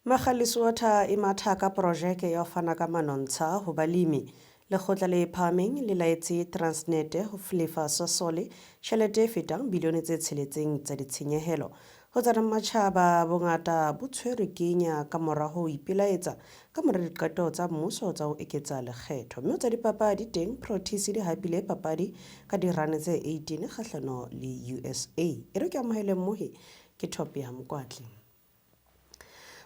Magalies Water e matha ka porojeke ya ho fana ka manontsha ho balemi. Lekgotla le phahameng le laetse Transnet ho lefa Sasol tjhelete e fetang bilione tse tsheletseng tsa ditshenyehelo. Ho tsa matjhaba, bongata bo tshwerwe Kenya ka mora ho ipelaetsa ka mora diqeto tsa mmuso tsa ho eketsa lekgetho. Mme ho tsa dipapadi teng, Proteas di hapile papadi ka dirane tse 18 kgahlano le USA. E re ke amohele mmohi ke Thope Mokwatle.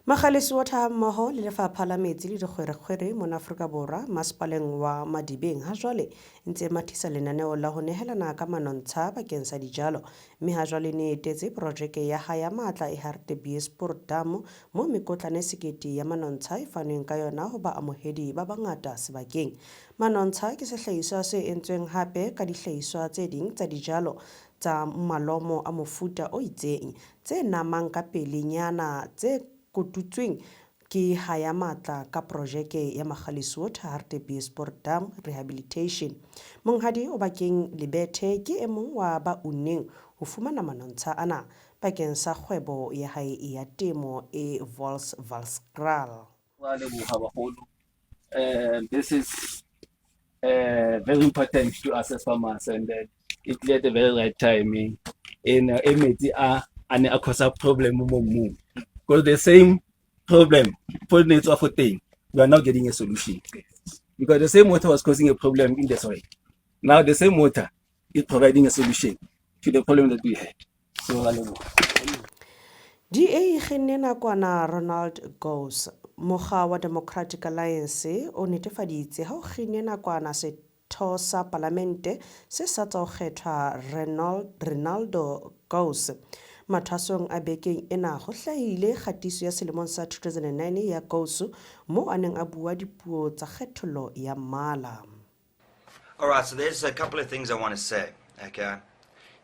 Magalies Water hammoho le Lefapha la Metsi le Dikgwerekgwere mona Afrika Borwa masepaleng wa Madibeng ha jwale ntse mathisa lenaneo la ho nehelana ka manontsha bakeng sa dijalo, mme ha jwale ne etetse projeke ya ha ya matla e Hartbeespoort Dam mo mekotlana e sekete ya manontsha e fanweng ka yona ho baamohedi ba bangata sebakeng. Manontsha ke sehlahiswa se entsweng hape ka dihlahiswa tse ding tsa dijalo tsa malomo a mofuta o itseng tse namang ka pelenyana tse kotutsweng ke ha ya matla ka projeke ya Magalies Water Hartbeespoort Dam Rehabilitation. Monghadi Obakeng Lebethe ke e mong wa ba unneng ho fumana manontsha ana bakeng sa kgwebo ya hae ya temo e Volkswagen. Ra leboha baholo. This is very important to us as farmers, and it at the very right time in e metsi a a ne a cause problem mo mmung, because the same problem for ne tswa fo teng, we are now getting a solution, because the same water was causing a problem in the soil. Now the same water is providing a solution to the problem that we had. So ra leboha. DA e kgenne nakwana Ronald Gous. Mokga wa Democratic Alliance o netefaditse ha o kginne nakwana setho sa palamente se sa tswa ho kgethwa Renaldo Gous. Mathwasong a bekeng ena ho hlahile kgatiso ya selemong sa 2009 ya Gous moo a neng a bua dipuo tsa kgethollo ya mmala. All right, so there's a couple of things I want to say, okay?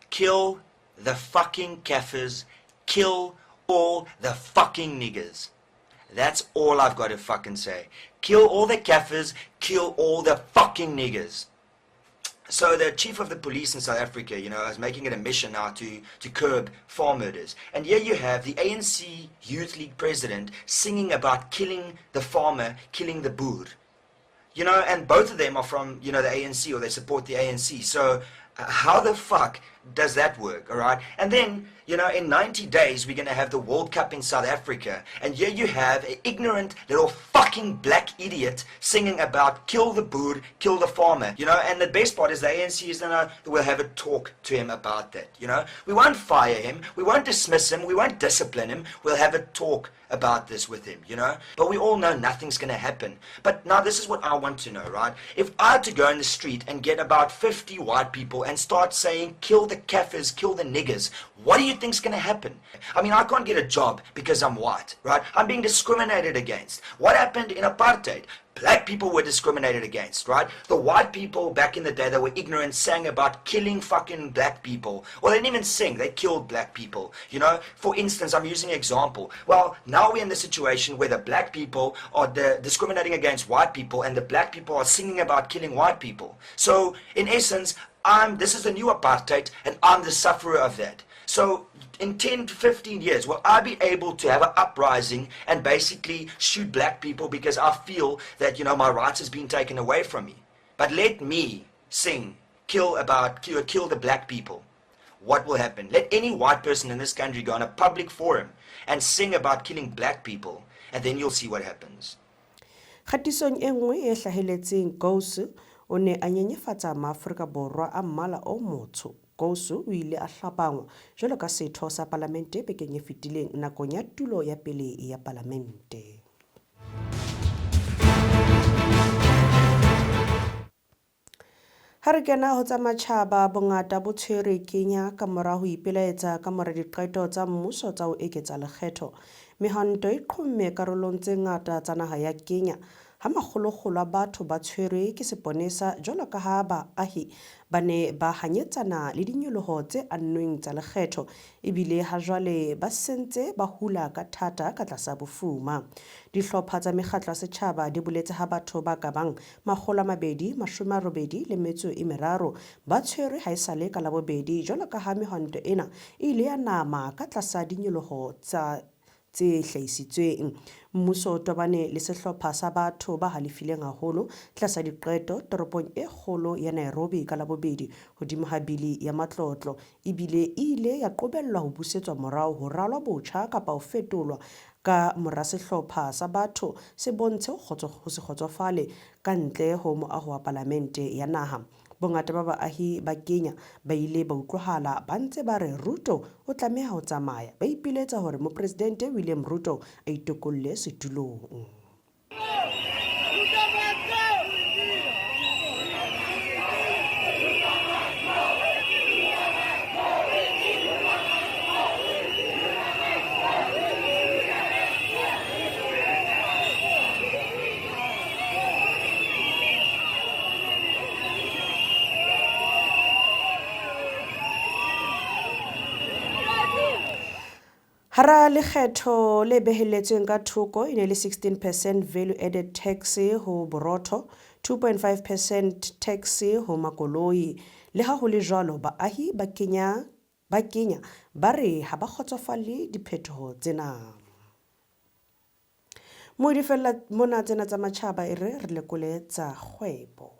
Kill the fucking Kaffirs, kill all the fucking niggers. That's all I've got to fucking say. Kill all the Kaffirs, kill all the fucking niggers. So the chief of the police in South Africa, is making it a mission now to curb farm murders. And here you have the ANC Youth League president singing about killing the farmer, killing the boer. And both of them are from the ANC, or they support the ANC. So how the fuck does that work, all right? And then, in 90 days, we're going to have the World Cup in South Africa. And here you have an ignorant little fucking black idiot singing about kill the boer, kill the farmer, And the best part is the ANC is going to, we'll have a talk to him about that. We won't fire him, we won't dismiss him, we won't discipline him, we'll have a talk about this with him. But we all know nothing's going to happen. But now this is what I want to know, right? If I had to go in the street and get about 50 white people and start saying, kill the Kaffirs, kill the niggers, what do you think's going to happen? I mean, I can't get a job because I'm white, right? I'm being discriminated against. What happened in apartheid? Black people were discriminated against, right? The white people back in the day that were ignorant sang about killing fucking black people. Well, they didn't even sing. They killed black people. For instance, I'm using an example. Well, now we're in the situation where the black people are discriminating against white people, and the black people are singing about killing white people. So, in essence, this is the new apartheid, and I'm the sufferer of that. So in 10 to 15 years, will I be able to have an uprising and basically shoot black people because I feel that my rights has been taken away from me? But let me sing, kill the black people. What will happen? Let any white person in this country go on a public forum and sing about killing black people, and then you'll see what happens. Kgatisong e nngwe e hlaheletseng, Gous o ne a nyenyefatsa Maafrika Borwa a mmala o motsho. Gous o ile a hlapangwa jwalo ka setho sa palamente bekeng e fetileng nakong ya tulo ya pele ya palamente. Ha re kena ho tsa matjhaba, bongata bo tshwerwe Kenya ka mora ho ipelaetsa ka mora diqeto tsa mmuso tsa ho eketsa lekgetho. Mehwanto e qhomme karolong tse ngata tsa naha ya Kenya ha makgolokgolo a batho ba tshwerwe ke seponesa jwalo ka ha baahi ba ne ba hanyetsana le dinyoloho tse annweng tsa lekgetho, ebile ha jwale ba sentse ba hula ka thata ka tlasa bofuma. Dihlopha tsa mekgatlo ya setjhaba di boletse ha batho ba ka bang 283 ba tshwerwe haesale ka Labobedi jwalo ka ha mehwanto ena e ile ya nama ka tlasa dinyoloho tsa tse tse hlahisitsweng. Mmuso o tobane le sehlopha sa batho ba halefileng haholo tlasa diqeto toropong e kgolo ya Nairobi ka Labobedi hodimo ha bili ya matlotlo ebile e ile ya qobellwa ho busetswa morao ho ralwa botjha kapa ho fetolwa ka mora sehlopha sa batho se bontshe ho se kgotsofale ka ntle ho moaho wa palamente ya naha. Bongata ba baahi ba Kenya ba ile ba utlwahala ba ntse ba re Ruto o tlameha ho tsamaya, ba ipiletsa hore Mopresidente William Ruto a itokolle setulong. Hara lekgetho le behelletsweng ka thoko e ne le 16 percent value added tax ho borotho, 2.5 percent tax ho makoloi. Le ha ho le jwalo, baahi ba Kenya ba Kenya ba re ha ba kgotsofalle diphetoho tsena. Mo di fella mona tsena tsa matjhaba e re re lekole tsa kgwebo.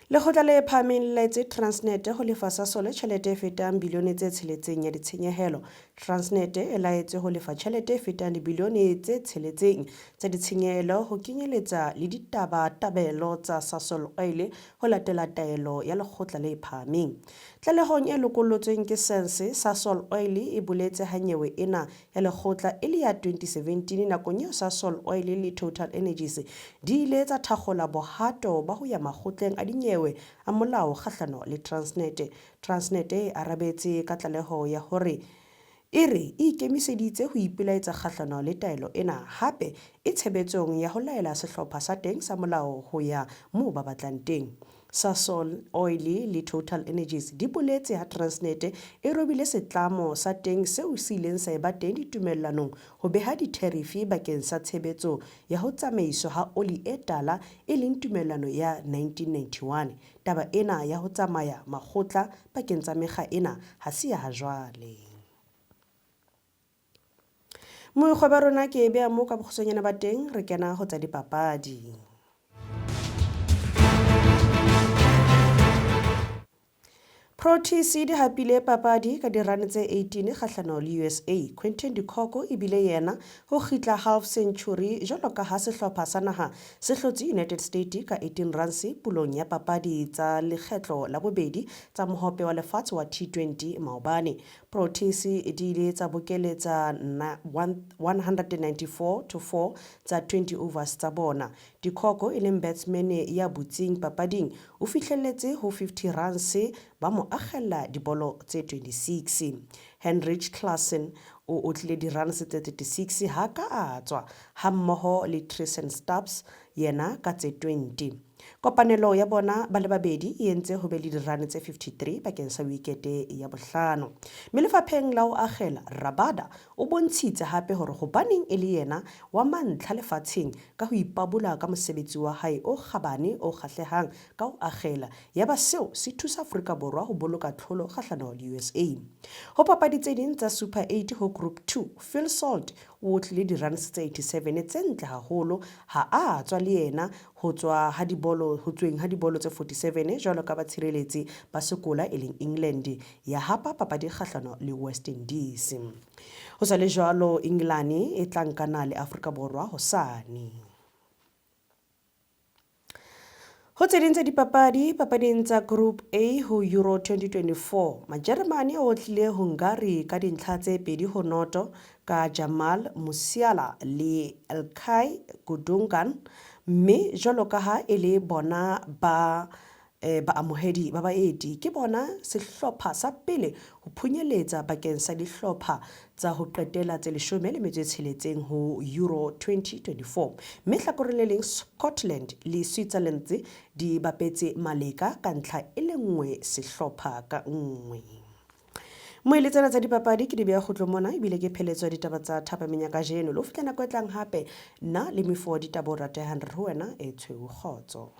Lekgotla le phahameng le laetse Transnet ho lefa Sasol tjhelete e fetang bilione tse tsheletseng ya ditshenyehelo. Transnet e laetswe ho lefa tjhelete e fetang dibilione tse tsheletseng tsa ditshenyehelo ho kenyeletsa le ditabatabelo tsa Sasol Oil ho latela taelo ya lekgotla le phahameng. Tlalehong e lokollotsweng ke SANS, Sasol Oil e boletse ha nyewe ena ya lekgotla e le ya 2017 nakong eo Sasol Oil le Total Energies di ile tsa thakgola bohato ba ho ya makgotleng a dinyewe a molao kgahlano le Transnet. Transnet e arabetse ka tlaleho ya hore e re e ikemiseditse ho ipelaetsa kgahlano le taelo ena hape e tshebetsong ya ho laela sehlopha sa teng sa molao ho ya moo ba batlang teng. Sasol Oil le Total Energies di boletse ha Transnet e robile setlamo sa teng seo se ileng sa eba teng ditumellanong ho beha ditherifi bakeng sa tshebetso ya ho tsamaiswa ha oli e tala e leng tumellano ya 1991. Taba ena ya ho tsamaya makgotla pakeng tsa mekga ena ha se ya ha jwale. Moikgwebo rona ke e beha mo ka bokgutshwanyane ba teng re kena ho tsa dipapadi. Proteas di hapile papadi ka dirane tse 18 kgahlano le USA. Quinton de Kock e bile yena ho kgitla half century jwalo ka ha sehlopha sa naha se hlotse United States ka 18 runs pulong ya papadi tsa lekgetlo la bobedi tsa mohope wa lefatshe wa T20 maobane. Proteas di ile tsa bokeletsa 194 to 4 tsa 20 overs tsa bona. De Kock e leng batsman ya butseng papading o fihlelletse ho 50 runs ba mo akgella dibolo tse 26. Heinrich Klaasen o otlile di-runs tse 36 ha ka a tswa hammoho le Tristan Stubbs yena ka tse 20. Kopanelo ya bona ba le babedi e entse ho be le dirane tse 53 bakeng sa wikete ya bohlano. Mme lefapheng la ho akgela, Rabada o bontshitse hape hore hobaneng e le yena wa mantlha lefatsheng ka ho ipabola ka mosebetsi wa hae o kgabane o kgahlehang ka ho akgela, yaba seo se thusa Afrika Borwa ho boloka tlholo kgahlano le USA. Ho papadi tse ding tsa Super 8 ho Group 2, Phil Salt o otlile di-runs tse 87 tse ntle haholo ha a tswa le yena ho tswa ha dibolo ho tsweng ha dibolo tse 47 jwalo ka batshireletsi ba sekola e leng England ya hapa papadi kgahlano le West Indies. Ho sa le jwalo England e tla nkana le Afrika Borwa hosane. Ho tse ding tsa dipapadi, papading tsa Group A ho Euro 2024, Majeremane a otlile Hungary ka dintlha tse 2-0 ka Jamal Musiala le Ilkay Gundogan mme jwalo ka ha e le bona ba baamohedi ba baeti ke bona sehlopha sa pele ho phunyeletsa bakeng sa dihlopha tsa ho qetela tse 16 ho Euro 2024. Mme hlakoreng le leng Scotland le Switzerland di bapetse maleka ka ntlha e le nngwe sehlopha ka nngwe. Moele tsena tsa dipapadi ke di beha kgutlo mona ebile ke pheletso ya ditaba tsa thapameng ya kajeno. Le ho fihla nako e tlang hape, nna le mefo wa ditaba o ratehang re ho wena e tshweu kgotso.